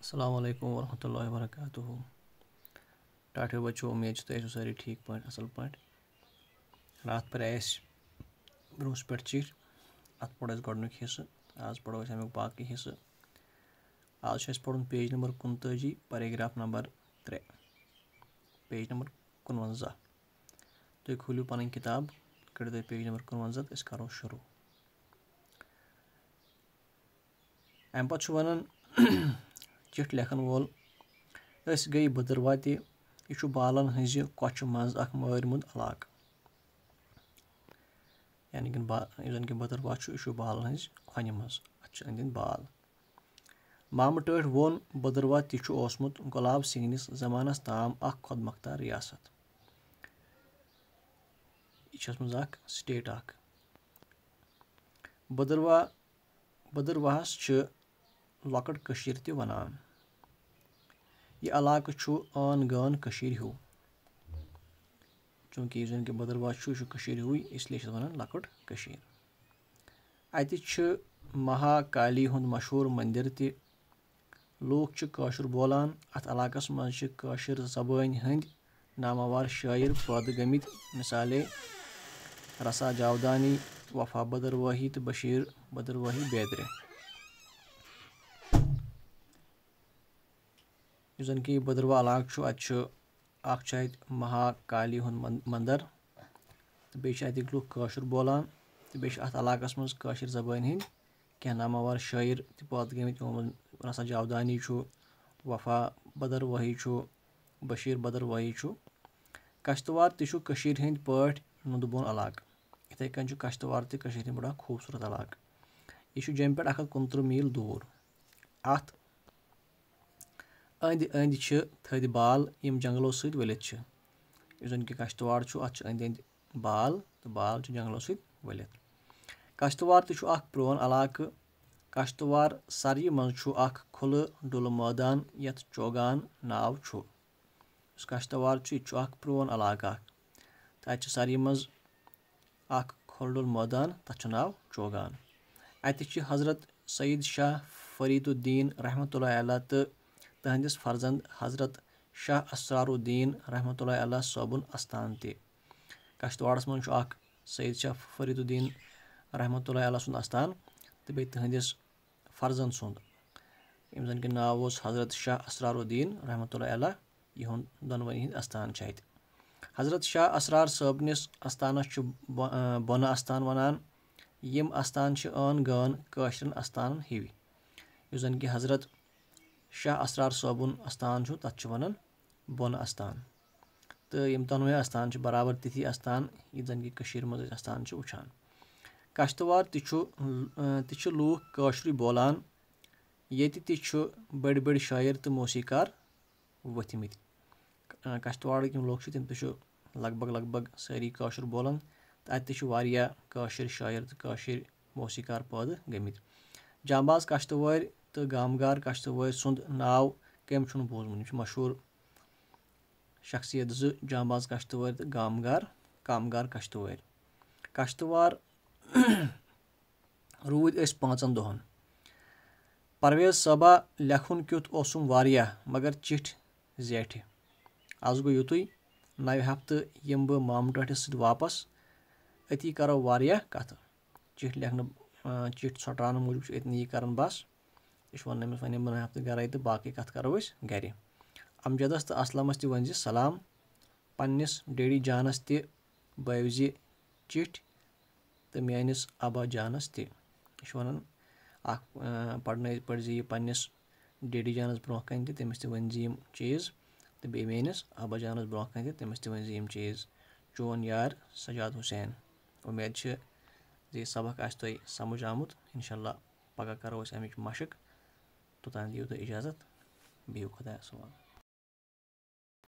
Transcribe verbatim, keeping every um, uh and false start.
السلام علیکم ورحمۃ اللہ وبرکاتہ۔ ٹاٹھیو بچو، امید چھِ تُہۍ ٲسِو سٲری ٹھیٖک پٲٹھۍ، اَصٕل پٲٹھۍ۔ راتھ پَرے اَسہِ برونٛہہ پٮ۪ٹھ چِٹھۍ، اَتھ پوٚر اَسہِ گۄڈٕنیُک حصہٕ، آز پَرو أسۍ اَمیُک باقٕے حصہٕ۔ آز چھُ اَسہِ پَرُن پیج نمبر کُنتٲجی، paragraph نمبر ترٛےٚ، پیج نمبر کُنوَنزاہ۔ تُہۍ کھوٗلِو پَنٕنۍ کِتاب، کٔڑِو تُہۍ پیج نمبر کُنوَنزاہ تہٕ أسۍ کَرو شروٗع۔ اَمہِ پَتہٕ چھُ وَنان، چِٹھۍ لیکھَن وول، أسۍ گٔے بٔدٕروہ تہِ، یہِ چھُ بالَن ہٕنٛزِ کۄچھِ منٛز اَکھ مٲرۍ مُنٛد علاقہٕ۔ یعنی کہِ با-، یُس زَن کہِ بٔدٕروہ چھُ، یہِ چھُ بالَن ہٕنٛزِ کھۄنہِ منٛز، اَتھ چھِ أنٛدۍ أنٛدۍ بال۔ مامہٕ ٹٲٹھۍ ووٚن، بٔدٕروہ تہِ چھُ اوسمُت گۄلاب سِنگھ نِس زمانَس تام اَکھ خۄد مۄختار ریاست۔ یہِ چھِ ٲسمٕژ اَکھ state اَکھ۔ بٔدٕروہ، بٔدٕروہَس چھِ لۄکٕٹ کٔشیٖر تہِ وَنان۔ یہِ علاقہٕ چھُ عٲن گٲن کٔشیٖرِ ہیوٗ۔ چوٗنٛکہِ یُس زَن کہِ بٔدٕروہ چھُ، یہِ چھُ کٔشیٖرِ ہیوٗے، اس لیے چھِ اَتھ وَنان لۄکٕٹ کٔشیٖر۔ اَتہِ چھِ مہا کالی ہُنٛد مشہوٗر مٔنٛدِر تہِ۔ لوٗکھ چھِ کٲشُر بولان۔ اَتھ علاقَس منٛز چھِ کٲشِر زبٲنۍ ہٕنٛدۍ ناماوار شٲعر پٲدٕ گٔمٕتۍ، مثالے رسا جاودانی، وفا بدروٲہی تہٕ بشیٖر بدروٲہی بیترِ۔ یُس زَن کہِ یہِ بٔدٕروہ علاقہٕ چھُ، اَتہِ چھُ اَکھ چھُ اَتہِ مہا کالی ہُنٛد من-، مَندَر، تہٕ بیٚیہِ چھِ اَتِکۍ لُکھ کٲشُر بولان، تہٕ بیٚیہِ چھِ اَتھ علاقَس منٛز کٲشِر زبٲنۍ ہٕنٛدۍ کینٛہہ ناماوار شٲعر تہِ پٲدٕ گٔمٕتۍ، یِمو منٛز رسا جاودانی چھُ، وفا بدروٲہی چھُ، بشیٖر بدروٲہی چھُ۔ کشتوار تہِ چھُ کٔشیٖرِ ہٕنٛدۍ پٲٹھۍ نُنٛدٕ بۄن علاقہٕ۔ یِتھَے کٔنۍ چھُ کشتوار تہِ کٔشیٖرِ ہٕنٛدۍ بڑٕ اَکھ خوٗبصوٗرت علاقہٕ۔ یہِ چھُ جیٚمہِ پٮ۪ٹھ اَکھ ہَتھ کُنترٕہ میٖل دوٗر۔ اَتھ أنٛدۍ أنٛدۍ چھِ تھٔدۍ بال، یِم جنٛگلو سۭتۍ ؤلِتھ چھِ۔ یُس زَن کہِ کشتوار چھُ، اَتھ چھِ أنٛدۍ أنٛدۍ بال، تہٕ بال چھِ جنٛگلو سۭتۍ ؤلِتھ۔ کشتوار تہِ چھُ اَکھ پرٛون علاقہٕ۔ کشتوار سَرِ منٛز چھُ اَکھ کھُلہٕ ڈُلہٕ مٲدان، یَتھ چوگان ناو چھُ۔ یُس کشتوار چھُ، یہِ تہِ چھُ اَکھ پرٛون علاقہٕ اَکھ۔ تہٕ اَتہِ چھِ سَرِ منٛز اَکھ کھُلہٕ ڈُلہٕ مٲدان، تَتھ چھُ ناو چوگان۔ اَتہِ چھِ حضرت سید شاہ فرید الدین رحمتہ اللہ علیہ تہٕ تٕہٕنٛدِس فرزند حضرت شاہ اسرار الدین رحمتہ اللہ علیہ صٲبُن استان تہِ۔ کشتواڑس منٛز چھُ اَکھ سید شاہ فرید الدین رحمتہ اللہ علیہ سُنٛد استان، تہٕ بیٚیہِ تٕہٕنٛدِس فرزند سُنٛد، ییٚمِس زَن کہِ ناو اوس حضرت شاہ اسرار الدین رحمتہ اللہ علیہ، یِہُنٛد دۄنوٕنی ہٕنٛدۍ استان چھِ اَتہِ۔ حضرت شاہ اسرار صٲبنِس استانس چھُ بۄ-، آ، بۄنہٕ استان وَنان۔ یِم استان چھِ عٲن گٲن کٲشرٮ۪ن استانن ہِوۍ۔ یُس زَن کہِ حضرت شاہ اسرار صٲبُن استان چھُ، تَتھ چھِ وَنان بۄنہٕ استان۔ تہٕ یِم دۄنوَے استان چھِ برابر تِتھی استان، یہِ زَن کہِ کٔشیٖرِ منٛز أسۍ استان چھِ وٕچھان۔ کشتوار تہِ چھُ، آ، تہِ چھِ لوٗکھ کٲشرُے بولان۔ ییٚتہِ تہِ چھُ بٔڑۍ بٔڑۍ شٲعر تہٕ موسیٖقار وۄتھمٕتۍ۔ آ، کشتواڑٕکۍ یِم لوٗکھ چھِ، تِم تہِ چھِ لگ بگ، لگ بگ سٲری کٲشُر بولان۔ تہٕ اَتہِ تہِ چھِ واریاہ کٲشِر شٲعر تہٕ کٲشِر موسیٖقار پٲدٕ گٔمٕتۍ۔ جانباز کشتوٲرۍ تہٕ گامگار کشتوٲرۍ سُنٛد ناو کٔمۍ چھُنہٕ بوٗزمُت؟ یِم چھِ مشہوٗر شخصیت زٕ، جانباز کشتوٲرۍ تہٕ گامگار، کامگار کشتوٲرۍ۔ کشتوار روٗدۍ أسۍ پانٛژن دۄہن۔ پرویز صٲبا، لیکھُن کیُتھ اوسُم واریاہ، مگر چِٹھۍ زیٹھِ۔ از گوٚو یُتُے، نَوِ ہفتہٕ یِمہٕ بہٕ مامہٕ ٹٲٹھِس سۭتۍ واپس۔ أتی کرو واریاہ کتھٕ۔ چِٹھۍ لیکھنہٕ، آ، چِٹھۍ ژھۄٹراونہٕ موٗجوٗب چھُ أتنی یہِ کران بس۔ یہِ چھُ ونان أمِس، وۄنۍ یِمہٕ بہٕ نَوِ ہفتہٕ گرے تہٕ باقٕے کتھٕ کرو أسۍ گرِ۔ امجدس تہٕ اسلمس تہِ ؤنۍ زِ سلام۔ پننِس ڈیڈی جانس تہِ بٲوزِ چِٹھۍ تہٕ میٲنِس ابا جانس تہِ۔ یہِ چھُ ونان، اکھ، آ، پرنٲوِتھ پٔرزِ یہِ پننِس ڈیڈی جانس برونٛہہ کنہِ تہِ، تٔمِس تہِ ؤنۍ زِ یِم چیٖز، تہٕ بیٚیہِ میٲنِس ابا جانس برونٛہہ کنہِ تہِ، تٔمِس تہِ ؤنۍ زِ یِم چیٖز۔ چون یار سجاد حسین۔ اُمید چھِ زِ یہِ سبق آسہِ تۄہہِ سمجھ آمُت۔ انشاءاللہ پگاہ کرو أسۍ امِچ مشق۔ توٚتام دِیِو تُہۍ اجازت۔ بِہِو خۄدایس حوالہٕ۔